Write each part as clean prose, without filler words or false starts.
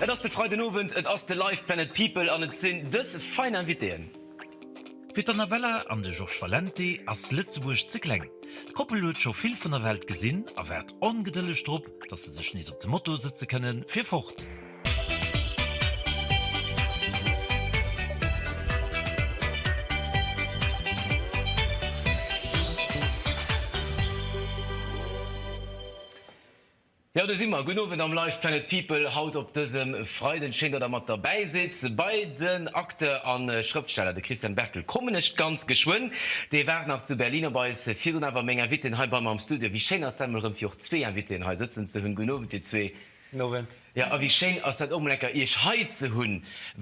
Et ass de Freidenowend, et ass de Live Planet People an et sinn dës fein Invitéen. Fir d'Annabella an de Georges Valente ass Lëtzebuerg ze kleng. D'Koppel huet scho vill vun der Welt gesinn a waart ongedëlleg drop, datt se sech nees op de Moto sëtze kënne fir fort. Jo, do si mer. Gudden Owend am Live Planet People haut op dësem Freiden. Schéin, datt der mat derbäi sidd. Bei den Acteur a Schrëftsteller, de Christian Berkel, kommen ech ganz geschwënn. Dee waart nach zu Berlin op eis. Virdrun awer meng Invitéen hei bei mer am Studio. Wéi schéin ass dat emol erëm, fir och zwee Invitéen hei sëtzen ze hunn. Gudden Owend, dir zwee. Gudden Owend. Jo, a wéi schéin ass dat och emol eng Kéier, iech hei ze hunn,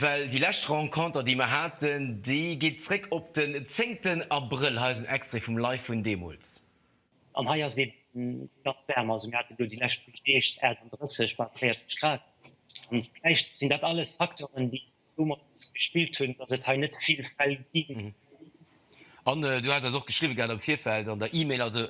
well déi lescht Renconter, déi mer haten, déi geet zréck op den zéngten Abrëll. Hei ass en Extrait vum Live vun deemools. An hei ass et eben ganz waarm. Also mir haten elo déi lescht puer Deeg 38, bal 40 Grad. An vläicht sinn dat alles Facteuren, déi domat gespillt hunn, datt et hei net vill Fäll ginn. An du has eis och geschriwwe gehat am Virfeld an der E-Mail, also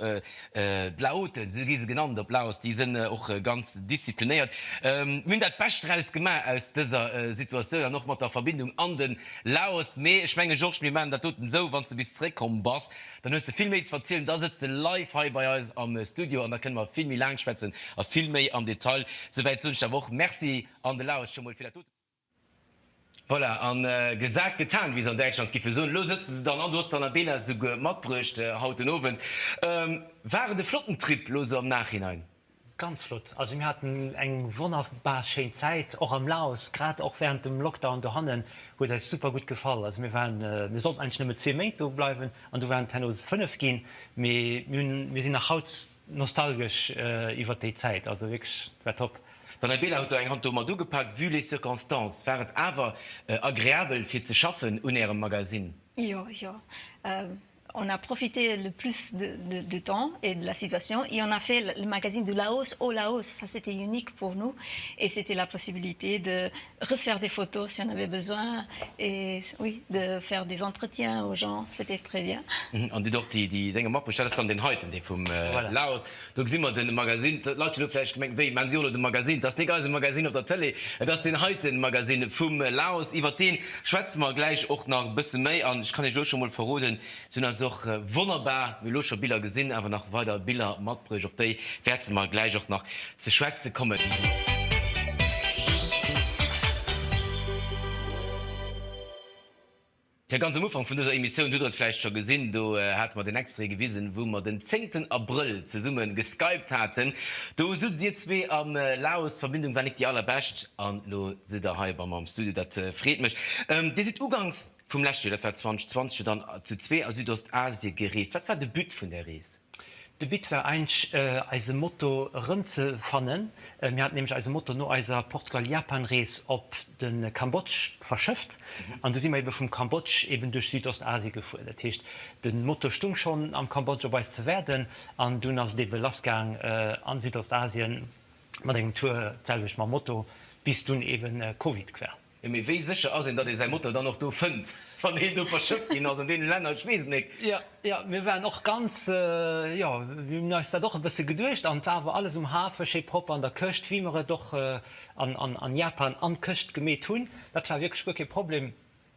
d'Laoten, esou gi se genannt op Laos, déi sënn och ganz disziplinéiert. Mir hunn dat Bescht draus gemaach aus dëser Situatioun an och mat der Verbindung an de Laos. Mee ech menge Georges, mir maachen dat doten esou, wann s de bis zeréckkomm bass, Dann hues de vill méi ze verzielen. Da sëtz de live hei bei eis am Studio an da kënne mer vill méi laang schwätzen a vill méi am Detail. Souwäit soen ech der awer och Merci an de Laos scho mol fir dat doten. Voilà, an gesagt, getan, wéi se an Däitschland giffe soen. Elo sëtze se dann an du hues d'Annabela souguer matbruecht haut den Owend. War et e flotten Trip lo sou am Nachhinein? Ganz flott. Also mir haten eng wonnerbar schéin Zäit, och am Laos, grad och während dem Lockdown dohannen, huet eis super gutt gefall. Also mir waren, mir sollten eigentlech nëmme zwee Méint do bleiwen an du waren et herno 5 ginn, mee mir hunn, mir sinn nach haut nostalgesch iwwert déi Zäit. Also wierklech, war top. D'Annabela huet do eng Hand do mat ugepaakt. Vu les circonstances, war et awer agreabel fir ze schaffen un ärem Magasinn? Jo, jo. On a profité le plus de, de, de temps et de la situation et on a fait le magazine de Laos au Laos. Ça, c'était unique pour nous et c'était la possibilité de refaire des photos si on avait besoin et oui, de faire des entretiens aux gens. C'était très bien. An du hutt och déi, déi Dénge matbruecht. Dat ass dann deen heiten, dee vum Laos. Do gesi mer de Magazine. D'Leit hunn elo vläicht gemengt, Wéi, maachen si och elo de Magazine? Et ass nik eise Magazine op der Tëlee, et ass deen heite Magazine vum Laos. Iwwert dee schwätze mer gläich och nach e bësse méi. An ech kann Iech elo scho mol verroden, se hunn eis och wonnerbar, mir hu elo scho Biller gesinn, awer nach weider Biller matbruecht. Op déi wäerte mer gläich och nach ze schwätze kommen. Tja, ganz am Ufank vun dëser Emissioun, hutt der et vläicht scho gesinn, do hate mer den Extrait gewisen, wou mer den zéngten Abrëll zesumme geskypt haten. Do sutzt dir zwee am Laos, d'Verbindung war nik déi allerbescht an elo sidd der hei bei mer am Studio, dat freet mech. Dir sidd uganks vum leschte Joer, dat war 2020, jo dann zu zwee a Südostasie gereest. Wat war de But vun där Rees? De But war eigentlech eise Moto erëmzefannen. Mir haten nämlech eise Moto no eiser Portugal-Japan-Rees op de Kambodsch verschëfft an du si mer ebe vum Kambodsch eben duerch Südostasie gefuer. Dat heescht, de Moto stung schonn am Kambodsch op eis ze waarden an dunn ass et ebe lassgaang an Südostasien mat engem Tour, d'selwecht mam Moto, bis dunn eben Covid war. Jo, mee wéi sécher ass een, datt ee säi Motor dann och do fënnt, wann een do verschëfft ginn ass an deene Länner? Ech weess et nik. Jo, jo, mir waren och ganz, jo, mir hunn eis dat och e bësse geduecht an et war awer alles um Hafe schéi propper an der Këscht, wéi mer et och an Japan an d'Këscht gemeet hunn. Dat war wierklech guer kee Problem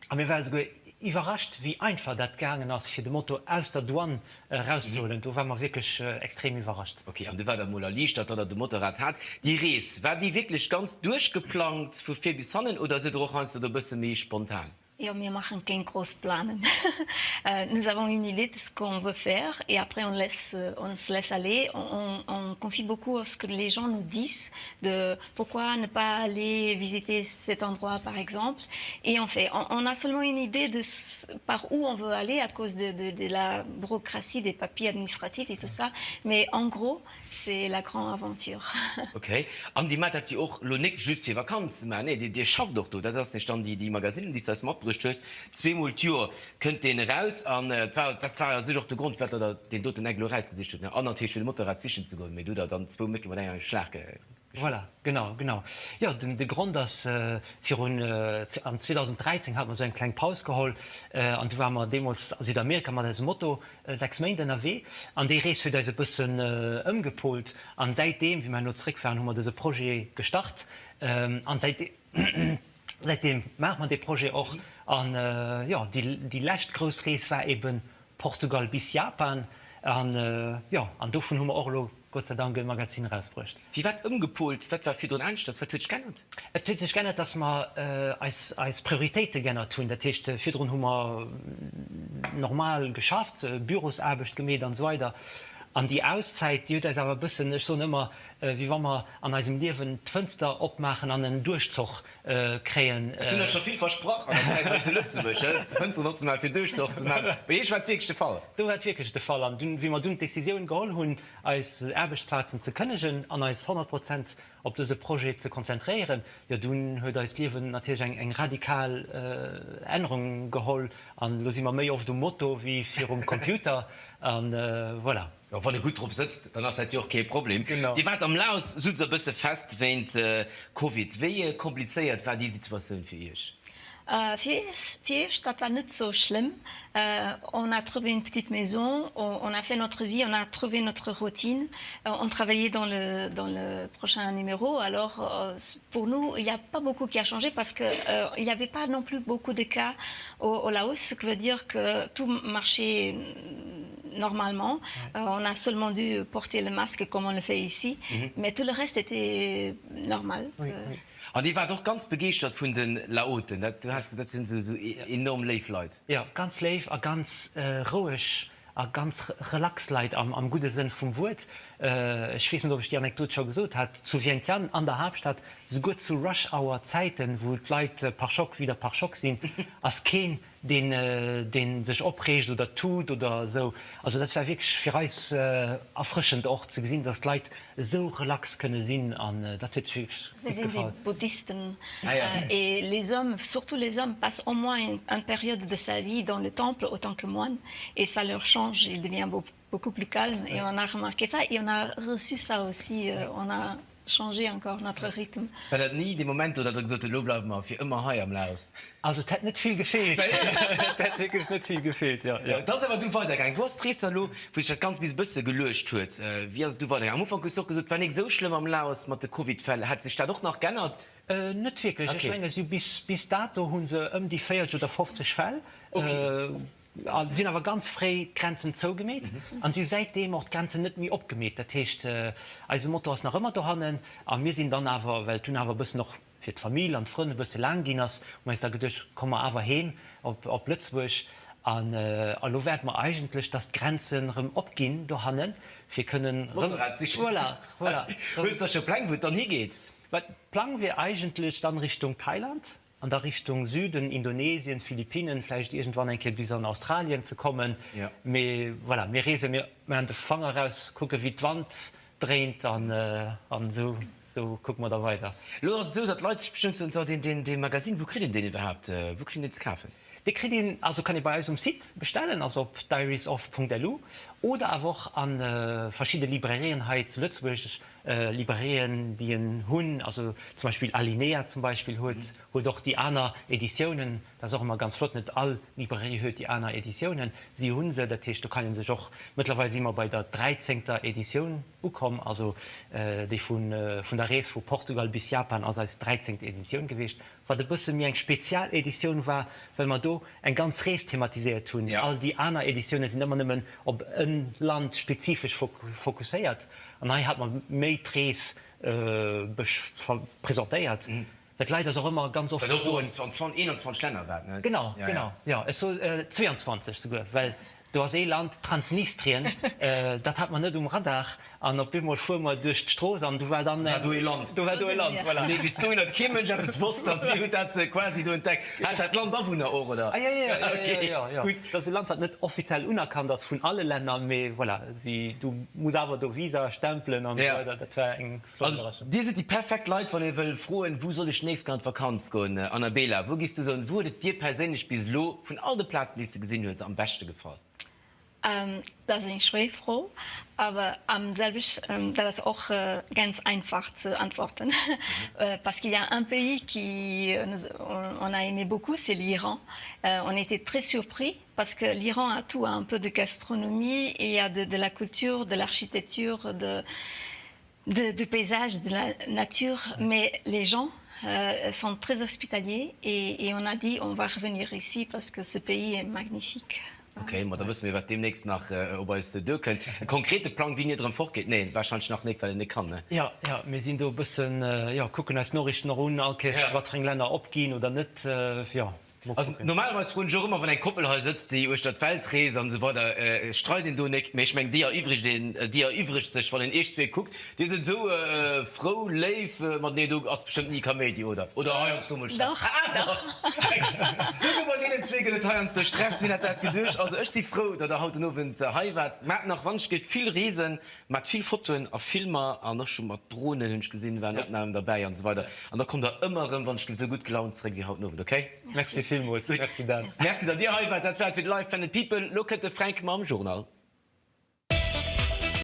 a mir ware souguer iwwerrascht, wéi einfach dat gaangen ass, fir de Motor aus der Douane erauszehuelen. Do ware mer wierklech extrem iwwerrascht. Ok, an du war der mol erliichtert, datt der de Motorrad hat. Déi Rees, war déi wierklech ganz duerchgeplangt vu vir bis hannen oder sidd der och heiansdo do e bësse méi spontan? Jo, mir maachen keng grouss Planen. Nous avons une idée de ce qu'on veut faire et après on laisse, on se laisse aller, on, on confie beaucoup à ce que les gens nous disent de pourquoi ne pas aller visiter cet endroit par exemple et on fait. On, on a seulement une idée de par où on veut aller à cause de, de, de la bureaucratie des papiers administratifs et tout ça mais en gros c'est la grande aventure. Ok, an Dir maacht dat jo och lo nik just fir Vakanz ze maachen, nee Dir schafft och do, dat ass nämlech dann déi déi Magasinen déi s de eis matbruecht hues, zweemol d'Joer kënnt deen eraus an et war dat war a sech och de Grond firwat der deen doten Eck elo erausgesicht hutt, ne, an natierlech fir de Motorrad sichen ze goen, mee do hutt der dann zwou Mécke mat engem Schlag ge. Voilà, genau, genau. Jo, den, de Grond ass, virun, am 2013 hate mer esou eng kleng Paus geholl an du ware mer deemools a Südamerika mat eisem Moto 6 Méint ënnerwee an déi Rees huet eis e bëssen ëmgepolt an säitdeem, wéi mer herno zréck waren, hu mer dëse Projet gestart an säit. Säitdeem maache mer dee Projet och. An jo, déi lescht grouss Rees war eben Portugal bis Japan. An jo, an dovun hu mer och elo Gott sei Dank e Magazin erausbruecht. Wéi wat ëmgepolt? Wat war virdrun aneschters? Wat huet sech g'ännert? Et huet sech g'ännert, dass mer eis eis Prioritéite g'ännert hunn. Dat heescht, virdrun hu mer normal geschafft, Bürosaarbecht gemeet an esou weider. An déi Auszäit, déi huet eis awer e bëssen, ech soen ëmmer, wéi wa mer an eisem Liewen d'Fënster opmaachen an en Duerchzoch kréien. Dat hunn der scho vill versprach an der Zäit hei zu Lëtzebuerg, d'Fënsteren opzemaachen, fir Duerchzoch ze maachen. Bei Iech war et wierklech de Fall? Do war et wierklech de Fall. An dunn, wéi mer dunn d'Decisioun geholl hunn, eis Aarbechtsplazen ze kënnegen an eis 100 Prozent op dëse Projet ze konzentréieren, jo dunn huet eist Liewen natierlech eng eng radikal Ännerung geholl an elo si mer méi oft um Moto wéi virum Computer an voilà. Jo, wann e gutt drop sëtzt, dann ass dat jo och kee Problem. Dir waart am Laos, sutzt der e bësse fest wéint Covid. Wéi komplizéiert war déi Situatioun fir Iech? Fir eech, dat war net so schlimm. On a trouvé une petite maison, on a fait notre vie, on a trouvé notre routine, on travaillait dans le, dans le prochain numéro. Alors pour nous, il n'y a pas beaucoup qui a changé parce que il n'y avait pas non plus beaucoup de cas au, au Laos, ce qui veut dire que tout marchait normalement. Ouais. On a seulement dû porter le masque comme on le fait ici, mm -hmm. mais tout le reste était normal. Oui, oui. An Dir waart och ganz begeeschtert vun de Laoten, dat dat sinn esou enorm léif Leit. Jo, ganz léif a ganz roueg a ganz relax Leit am gudde Sënn vum Wuert. Ech weess net, ob ech déi Anekdot scho gesot hat, zu Vientiane an der Haaptstad, souguer zu Rush Hour Zäiten, wou d'Leit par choc widder par choc sinn, ass keen deen deen sech opreegt oder tut oder esou. Also dat war wierklech fir eis erfrëschend och ze gesinn, dass d'Leit esou relax kënne sinn an dat huet wierklech gutt gefall. Si sinn déi Buddhisten et les hommes, surtout les hommes passent au moins une période de sa vie dans le temple autant que moine et ça leur change, ils deviennent beaucoup plus calmes et on a remarqué ça et on a reçu ça aussi, on a changer encore notre rythme. War dat ni dee Moment do, datt der gesot hutt, elo bleiwe mer fir ëmmer hei am Laos? Also et hätt net vill gefeelt. Et hätt wierklech net vill gefeelt, jo, jo. Et ass awer du weidergaangen. Wou ass d'Rees dann elo, wou sech dat Ganzt bis e bësse geluecht huet? Wéi ass et du weidergaangen? Am Ufank hues du och gesot, et war nik esou schlëmm am Laos mat de Covid-Fäll. Hat sech dat och nach g'ännert? Net wierklech. Ech mengen, si hu bis bis dato hu se ëm déi 40 oder 50 Fäll. A si hunn awer ganz fréi d'Grenzen zougemeet an si hu säitdeem och d'Grenzen net méi opgemeet. Dat heescht, eise Moto ass nach ëmmer dohannen a mir sinn dann awer, well et dunn awer e bëssen och fir d'Famill an d'Frënn e bësse laang ginn ass, hu mer eis da geduecht, komme mer awer heem op Lëtzebuerg. An elo waarde mer eigentlech, datt d'Grenzen erëm opginn dohannen, fir kënnen erëm. Motorrad sichen. Voilà, voilà. Hues de scho Pläng, wou et dann higeet? Bah, Plang wier eigentlech dann Richtung Thailand. An da Richtung Süden, Indonesien, Philippinen, vläicht iergendwann eng Kéier bis an Australien ze kommen. Mee voilà, mir reesen, mir maachen de Fanger eraus, kucke wéi d'Wand dréint an esou kucke mer da weider. Elo ass et esou, datt d'Leit sech bestëmmt soen, so deen dee Magazine, wou kritt een deen iwwerhaapt, wou kritt een deen ze kafen? Dee kritt een, also kann ee bei eis um Site bestellen, also op diariesof.lu oder awer och a verschidde Librairien hei zu Lëtzebuerg. Librairien déi en hunn, also zum Beispill Alinea zum Beispill huet huet och déi aner Editiounen, dat ass och ëmmer ganz flott, net all Librairie huet déi aner Editiounen, si hu se, dat heescht do kann ee sech och, mëttlerweil si mer bei der dräizéngter Editioun ukomm, also déi vun vun der Rees vu Portugal bis Japan ass eis dräizéngt Editioun gewiescht, wat e bësse méi eng Spezialeditioun war, well mer do eng ganz Rees thematiséiert hunn. All déi aner Editioune sinn ëmmer nëmmen op e Land spezifesch fokusséiert an hei hat mer méi d'Rees presentéiert, well d'Leit eis och ëmmer ganz oft froen. Well och do an 21 Länner waart, ne? Genau, genau, jo, ech soe 22 souguer, well Do ass ee Land, Transnistrien, dat hat mer net um Radar an op eemol fuere mer duerch d'Strooss an du war dann Do war do ee Land. Do war do ee Land, voilà. Vun deem bis dohinner kee Mënsch eppes wosst an Dir hutt dat quasi do entdeckt. Hat dat Land Awunner och, oder? Ah jo, jo, jo, jo, jo, jo. Gutt. Dat ass e Land, wat net offiziell unerkannt ass vun alle Länner, mee voilà, si, du muss awer do Visa stempelen an esou weider. Dat war eng flott Iwwerraschung. Also, Dir sidd déi perfekt Leit, wann ee wëll froen, wou soll ech d'nächst Kéier an d'Vakanz goen? Annabela, wou giffs du soen, wou huet et dir perséinlech bis elo, vun all de Plazen, déi s de gesinn hues, am beschte gefall? Dat ass eng schwéier Fro, awer am selwech, dat ass och ganz einfach ze antworten, parce qu'il y a un pays qui on a aimé beaucoup, c'est l'Iran. On était très surpris parce que l'Iran a tout, un peu de gastronomie et il y a de la culture, de l'architecture, de de, du paysage, de la nature, mais les gens. euh, sont très hospitaliers et, et on a dit on va revenir ici parce que ce pays est magnifique. Ok, ma da wësse mir wat deemnächst nach op eis duerkënnt. E konkrete Plang wéini et erëm fortgeet? Neen, wahrscheinlech nach nik, well een nik kann, ne? Jo, jo, mir sinn do e bëssen, jo, kucken eis d'Noriichten och un, all Kéiers wat fir eng Länner opginn oder net, jo. Also normalerweis froen ech och ëmmer wann eng Koppel hei sëtzt déi uechter d'Welt reest an esou weider, streit een do nik? Mee ech mengen déi erübregt een, déi erübregt sech wann een iech zwee kuckt. Dir sidd esou frou, léif matenee, do ass bestëmmt ni Kaméidi, oder? Oder heiansdo mol Stress? Dach, dach. Souguer bei deenen zwee gëtt et heiansdo Stress, wien hätt dat geduecht? Also ech si frou, datt der haut den Owend hei waart. Maacht nach wann ech géif vill reesen. Mat vill Fotoen a Filmer an och scho mat Dronen hunn ech gesinn, waren Opnamen derbäi an esou weider. An da kommt der ëmmer erëm, wann ech esou gutt gelaunt zeréck wéi haut den Owend, ok? Merci villmools. Merci Dan. Merci datt dir hei waart. Dat war et fir de Live Planet People. Lo kënnt de Fränk mam Journal.